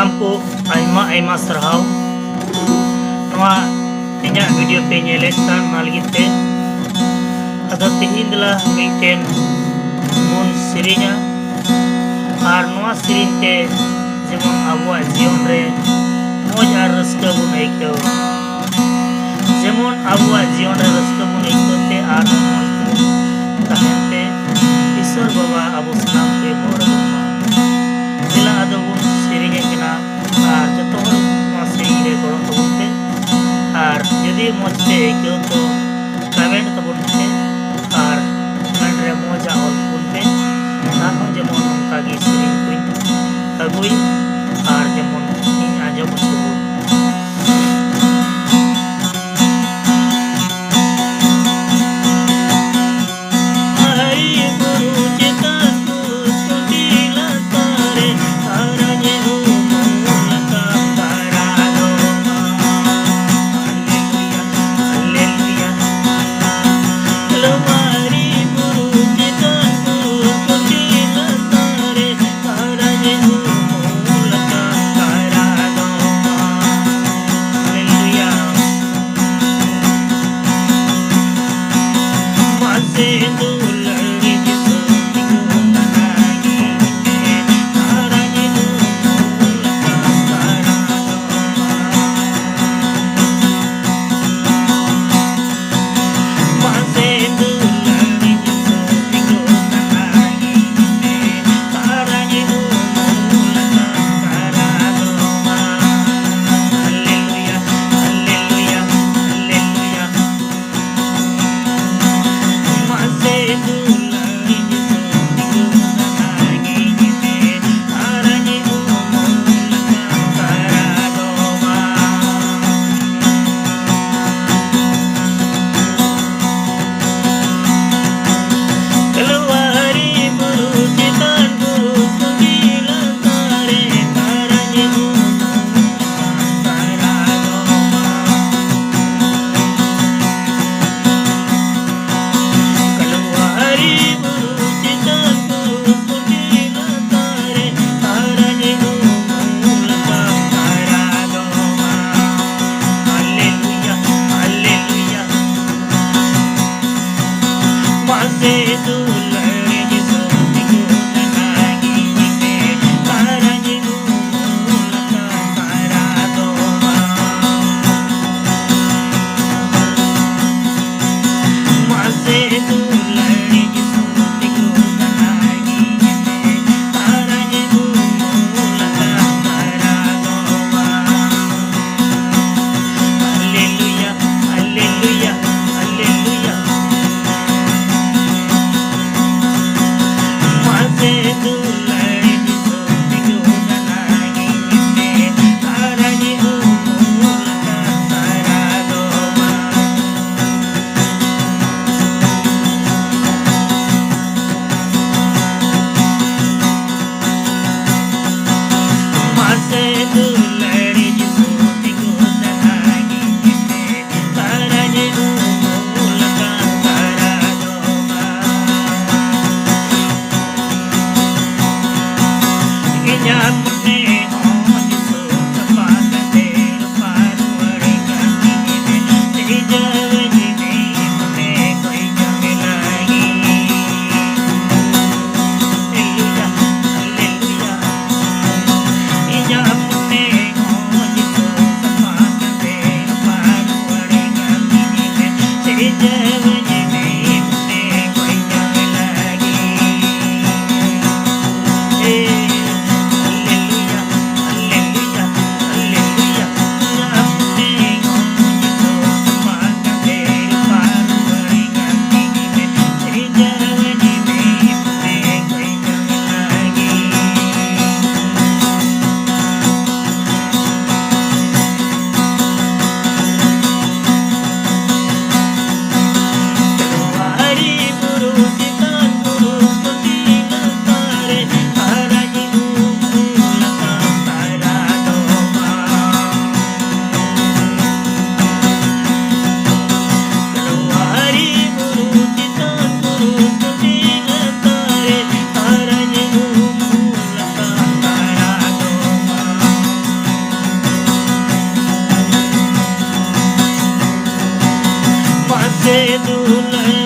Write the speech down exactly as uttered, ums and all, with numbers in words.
ᱥᱟᱱᱟᱢ ᱠᱚ ᱟᱭᱢᱟ ᱟᱭᱢᱟ ᱥᱟᱨᱦᱟᱣ ᱱᱚᱣᱟ ᱤᱧᱟᱹᱜ ᱵᱷᱤᱰᱤᱭᱳ ᱯᱮ ᱧᱮᱞᱮᱫ ᱠᱟᱱ ᱚᱱᱟ ᱞᱟᱹᱜᱤᱫ ᱛᱮ᱾ ᱟᱫᱚ ᱛᱮᱦᱮᱧ ᱫᱚᱞᱟ ᱢᱤᱫᱴᱮᱱ ᱵᱚᱱ ᱥᱮᱨᱮᱧᱟ ᱟᱨ ᱱᱚᱣᱟ ᱥᱮᱨᱮᱧ ᱛᱮ ᱡᱮᱢᱚᱱ ᱟᱵᱚᱣᱟᱜ ᱡᱤᱭᱚᱱ ᱨᱮ ᱢᱚᱡᱽ ᱟᱨ ᱨᱟᱹᱥᱠᱟᱹ ᱵᱚᱱ ᱟᱹᱭᱠᱟᱹᱣ, ᱡᱮᱢᱚᱱ ᱟᱵᱚᱣᱟᱜ ᱡᱤᱭᱚᱱ ᱨᱮ ᱨᱟᱹᱥᱠᱟᱹ ᱵᱚᱱ ᱟᱹᱭᱠᱟᱹᱣ ᱛᱮ ᱟᱨ ᱢᱚᱡᱽ ᱵᱚᱱ ᱛᱟᱦᱮᱱ ᱛᱮ ᱤᱥᱚᱨ ᱵᱟᱵᱟ ᱟᱵᱚ ᱥᱟᱱᱟᱢ ᱠᱚᱭ ᱵᱚᱨ ᱟᱵᱚᱱ ᱢᱟ᱾ ᱫᱮᱞᱟ ᱟᱫᱚ ᱵᱚᱱ ᱥᱮᱨᱮᱧᱮᱫ ᱠᱟᱱᱟ ᱟᱨ ᱡᱚᱛᱚ ᱦᱚᱲ ᱱᱚᱣᱟ ᱥᱮᱨᱮᱧ ᱨᱮ ᱜᱚᱲᱚ ᱛᱟᱵᱚᱱ ᱯᱮ᱾ ᱟᱨ ᱡᱩᱫᱤ ᱢᱚᱡᱽ ᱯᱮ ᱟᱹᱭᱠᱟᱹᱣ ᱛᱚ ᱠᱚᱢᱮᱱᱴ ᱛᱟᱵᱚᱱ ᱯᱮ ᱟᱨ ᱠᱚᱢᱮᱱᱴ ᱨᱮ ᱢᱚᱡᱽᱟᱜ ᱚᱞ ᱛᱟᱵᱚᱱ ᱯᱮ᱾ ᱟᱨᱦᱚᱸ ᱡᱮᱢᱚᱱ ᱱᱚᱝᱠᱟ ᱜᱮ ᱥᱮᱨᱮᱧ ᱠᱚᱧ ᱟᱹᱜᱩᱭ ᱟᱨ ᱡᱮᱢᱚᱱ ᱤᱧ ᱟᱸᱡᱚᱢ ᱦᱚᱪᱚ ᱵᱚᱱ᱾ ᱟᱭ ᱵᱩᱨᱩ ᱪᱮᱛᱟᱱ ᱠᱚ ᱪᱩᱴᱤ ᱞᱟᱛᱟᱨ ᱨᱮ ᱟᱨᱟᱜ ᱧᱮᱞ ᱩᱢᱩᱞ ᱠᱟᱢ ᱵᱟᱨᱟᱫᱚᱜᱼᱟ᱾ ᱦᱟᱞᱮᱞᱩᱭᱟ, ᱦᱟᱞᱮᱞᱩᱭᱟ᱾ ᱛᱮ ᱫᱩᱞᱟᱹᱲ